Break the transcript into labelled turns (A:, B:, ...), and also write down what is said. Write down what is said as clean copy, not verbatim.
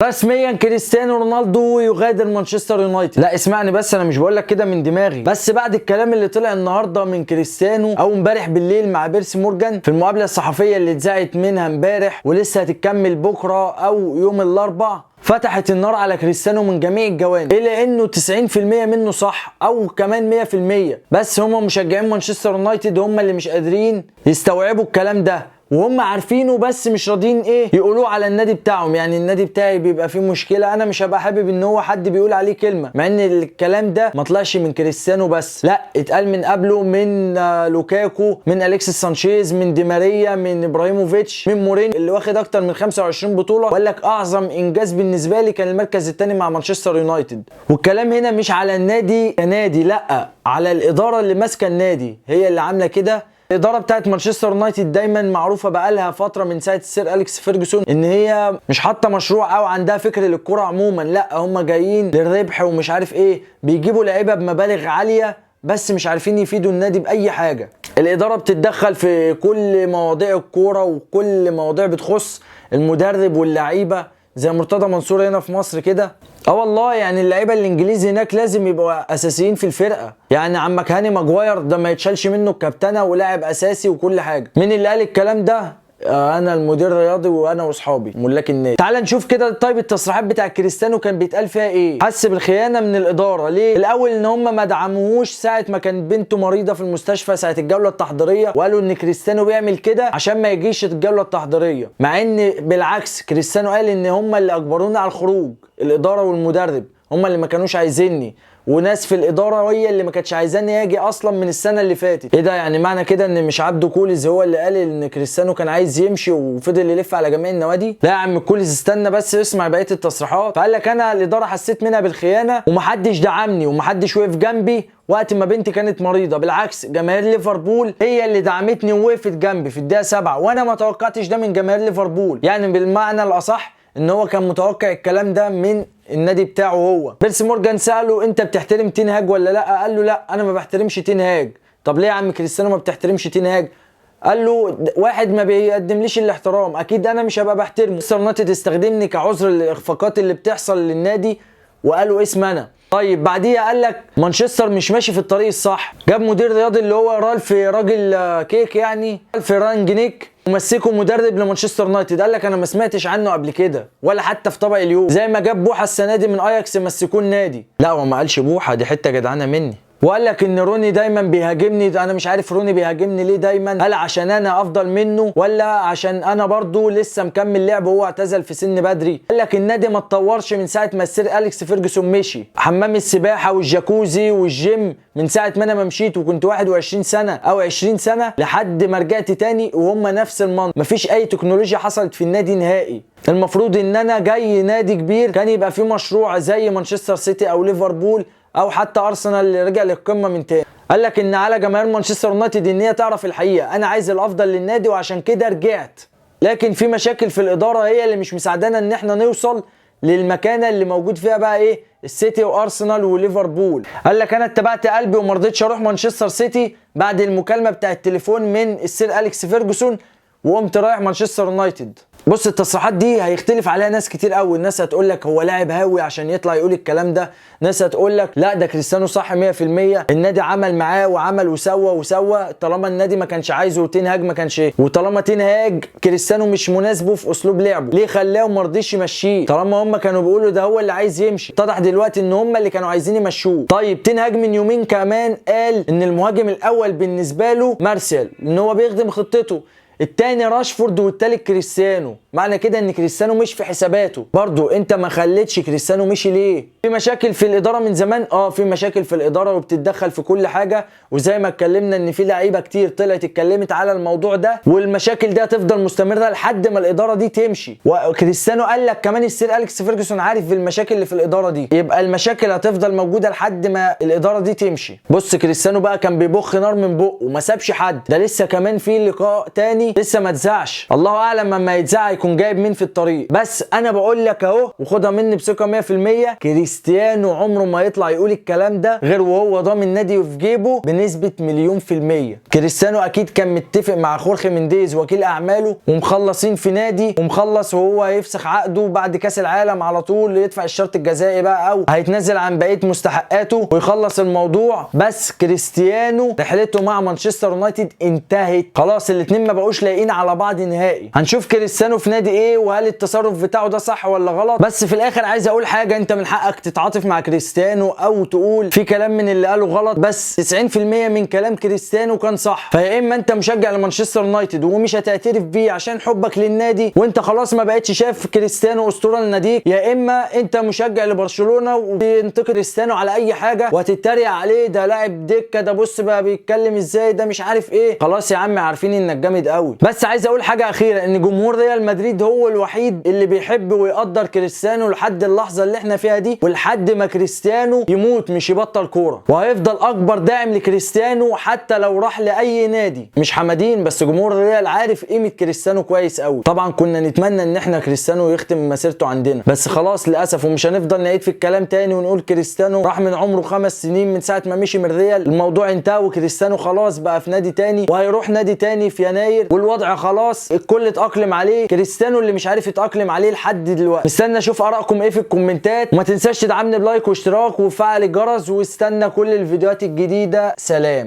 A: رسميا كريستيانو رونالدو يغادر مانشستر يونايتد. لا اسمعني بس، انا مش بقول لك كده من دماغي، بس بعد الكلام اللي طلع النهارده من كريستيانو او امبارح بالليل مع بيرسي مورجان في المقابلة الصحفية اللي اتذاعت منها امبارح ولسه هتكمل بكره او يوم الاربع، فتحت النار على كريستيانو من جميع الجوانب، الا انه 90% منه صح او كمان 100%، بس هم مشجعين مانشستر يونايتد هم اللي مش قادرين يستوعبوا الكلام ده، وهم عارفينه بس مش راضيين ايه يقولوه على النادي بتاعهم. يعني النادي بتاعي بيبقى فيه مشكلة، انا مش هبقى حابب ان هو حد بيقول عليه كلمة، مع ان الكلام ده ما طلعش من كريستيانو بس، لا اتقال من قبله من لوكاكو، من اليكسيس سانشيز، من دي ماريا، من ابراهيموفيتش، من مورينيو اللي واخد اكتر من 25 بطوله، وقال لك اعظم انجاز بالنسبة لي كان المركز الثاني مع مانشستر يونايتد. والكلام هنا مش على النادي كنادي، لا على الادارة اللي ماسكه النادي، هي اللي عامله كده. الادارة بتاعت مانشستر يونايتد دايما معروفة بقالها فترة من ساعة السير اليكس فيرجسون ان هي مش حاطه مشروع او عندها فكر للكرة عموما، لا هم جايين للربح ومش عارف ايه، بيجيبوا لعيبة بمبالغ عالية بس مش عارفين يفيدوا النادي باي حاجة. الادارة بتتدخل في كل مواضيع الكورة وكل مواضيع بتخص المدرب واللعيبة، زي مرتضى منصور هنا في مصر كده. والله يعني اللعيبة الانجليزي هناك لازم يبقوا اساسيين في الفرقة، يعني عمك هاني ماجواير ده ما يتشالش منه الكابتنه ولاعب اساسي وكل حاجة. مين اللي قال الكلام ده؟ انا المدير الرياضي وانا واصحابي ملاك النادي. تعال نشوف كده. طيب التصريحات بتاع كريستيانو كان بيتقال فيها ايه؟ حس بالخيانة من الادارة. ليه؟ الاول ان هم ما دعموهوش ساعة ما كان بنته مريضه في المستشفى ساعة الجولة التحضيريه، وقالوا ان كريستيانو بيعمل كده عشان ما يجيش الجولة التحضيريه، مع ان بالعكس كريستيانو قال ان هم اللي اجبرونا على الخروج، الادارة والمدرب هم اللي ما كانوش عايزيني، وناس في الادارة هي اللي ما كانتش عايزاني اجي اصلا من السنة اللي فاتت. ايه ده؟ يعني معنى كده ان مش عبده كوليز هو اللي قال ان كريستيانو كان عايز يمشي وفضل يلف على جميع النوادي؟ لا يا عم كوليز، استنى بس اسمع بقية التصريحات. فقال لك انا الادارة حسيت منها بالخيانة ومحدش دعمني ومحدش وقف جنبي وقت ما بنتي كانت مريضه، بالعكس جماهير ليفربول هي اللي دعمتني ووقفت جنبي في الدقيقة 7، وانا ما توقعتش ده من جماهير ليفربول. يعني بالمعنى الاصح ان هو كان متوقع الكلام ده من النادي بتاعه هو. بيرسي مورجان سأله انت بتحترم تين هاج ولا لا؟ قال له لا انا ما بحترمش تين هاج. طب ليه يا عم كريستيانو ما بتحترمش تين هاج؟ قال له واحد ما بيقدمليش الاحترام اكيد انا مش هبقى بحترمه. مانشستر يونايتد استخدمني كعذر للاخفاقات اللي بتحصل للنادي وقالوا اسم انا. طيب بعديها قال لك مانشستر مش ماشي في الطريق الصح، جاب مدير رياضي اللي هو رالف راجل كيك، يعني رالف رانجنيك، ومسكه مدرب لمانشستر يونايتد. قال لك انا ما سمعتش عنه قبل كده ولا حتى في طبق اليوم، زي ما جاب بوحه السنة دي من اياكس مسكوه النادي. لا هو ما قالش بوحه، دي حتة جدعانه مني. وقال لك ان روني دايما بيهاجمني، انا مش عارف روني بيهاجمني ليه دايما، هل عشان انا افضل منه ولا عشان انا برضو لسه مكمل لعب وهو اعتزل في سن بدري. قال لك النادي ما اتطورش من ساعة ما السير اليكس فيرجسون مشي، حمام السباحة والجاكوزي والجيم من ساعة ما انا ما مشيت وكنت 21 سنة او 20 سنة لحد ما رجعت تاني وهم نفس المنطق، مفيش اي تكنولوجيا حصلت في النادي نهائي. المفروض ان انا جاي نادي كبير كان يبقى فيه مشروع زي مانشستر سيتي او ليفربول او حتى ارسنال اللي رجع للقمه من تاني. قال لك ان على جماهير مانشستر يونايتد ان هي تعرف الحقيقة، انا عايز الافضل للنادي وعشان كده رجعت، لكن في مشاكل في الادارة هي اللي مش مساعدانا ان احنا نوصل للمكانه اللي موجود فيها بقى ايه السيتي وارسنال وليفربول. قال لك انا اتبعت قلبي وما رضيتش اروح مانشستر سيتي بعد المكالمة بتاع التليفون من السير اليكس فيرجسون، وقمت رايح مانشستر يونايتد. بص التصريحات دي هيختلف عليها ناس كتير قوي، الناس هتقول لك هو لاعب هاوي عشان يطلع يقول الكلام ده، ناس هتقول لك لا ده كريستيانو صح 100%، النادي عمل معاه وعمل وسوى وسوى، طالما النادي ما كانش عايزه وتين هاج ما كانش، وطالما تين هاج كريستيانو مش مناسبة في اسلوب لعبه ليه خلاه وما رضيش يمشيه؟ طالما هم كانوا بيقولوا ده هو اللي عايز يمشي، اتضح دلوقتي ان هم اللي كانوا عايزين يمشوه. طيب تين هاج من يومين كمان قال ان المهاجم الاول بالنسبة له مارسيال، ان هو بيخدم خطته، التاني راشفورد والتالت كريستيانو. معنى كده ان كريستيانو مش في حساباته. برضو انت ما خليتش كريستيانو مشي ليه؟ في مشاكل في الادارة من زمان، في مشاكل في الادارة وبتتدخل في كل حاجة، وزي ما اتكلمنا ان في لعيبة كتير طلعت اتكلمت على الموضوع ده، والمشاكل دي هتفضل مستمرة لحد ما الادارة دي تمشي. وكريستيانو قال لك كمان السير اليكس فيرجسون عارف بالمشاكل اللي في الادارة دي، يبقى المشاكل هتفضل موجودة لحد ما الادارة دي تمشي. بص كريستيانو بقى كان بيبخ نار من بقه وما سابش حد، ده لسه كمان في لقاء تاني التاني لسه ما اتذاعش، الله اعلم لما يتذاع يكون جايب مين في الطريق. بس انا بقول لك اهو وخدها مني بثقة 100%، كريستيانو عمره ما يطلع يقول الكلام ده غير وهو ضامن نادي في جيبه بنسبة 1,000,000%. كريستيانو اكيد كان متفق مع خورخي مينديز وكيل اعماله ومخلصين في نادي ومخلص، وهو هيفسخ عقده بعد كاس العالم على طول، يدفع الشرط الجزائي بقى او هيتنازل عن بقية مستحقاته ويخلص الموضوع. بس كريستيانو رحلته مع مانشستر يونايتد انتهت خلاص، الاثنين ما بقوش لايقين على بعض نهائي. هنشوف كريستيانو في نادي ايه وهل التصرف بتاعه ده صح ولا غلط. بس في الاخر عايز اقول حاجة، انت من حقك تتعاطف مع كريستيانو او تقول في كلام من اللي قاله غلط، بس 90% من كلام كريستيانو كان صح. فيا اما انت مشجع لمانشستر يونايتد ومش هتعترف بيه عشان حبك للنادي وانت خلاص ما بقتش شايف كريستيانو اسطورة لناديك، يا اما انت مشجع لبرشلونة وبينتقد كريستيانو على اي حاجة وهتتريق عليه، ده لاعب دكه، ده بص بقى بيتكلم ازاي، ده مش عارف ايه. خلاص يا عم عارفين انك جامد قوي. بس عايز اقول حاجة اخيرة، ان جمهور ريال مدريد هو الوحيد اللي بيحب ويقدر كريستيانو لحد اللحظة اللي احنا فيها دي، ولحد ما كريستيانو يموت مش يبطل كورة، وهيفضل اكبر داعم لكريستيانو حتى لو راح لاي نادي. مش حمادين، بس جمهور الريال عارف قيمة كريستيانو كويس قوي. طبعا كنا نتمنى ان احنا كريستيانو يختم مسيرته عندنا، بس خلاص للاسف، ومش هنفضل نعيد في الكلام تاني ونقول كريستيانو راح من عمره 5 سنين من ساعة ما مشي من الريال، الموضوع انتهى وكريستيانو خلاص بقى في نادي تاني وهيروح نادي تاني في يناير، والوضع خلاص الكل اتأقلم عليه، كريستيانو اللي مش عارف يتأقلم عليه لحد دلوقتي. مستني اشوف ارائكم ايه في الكومنتات، وما تنساش تدعمني ب like واشتراك وفعل الجرس، واستنى كل الفيديوهات الجديدة. سلام.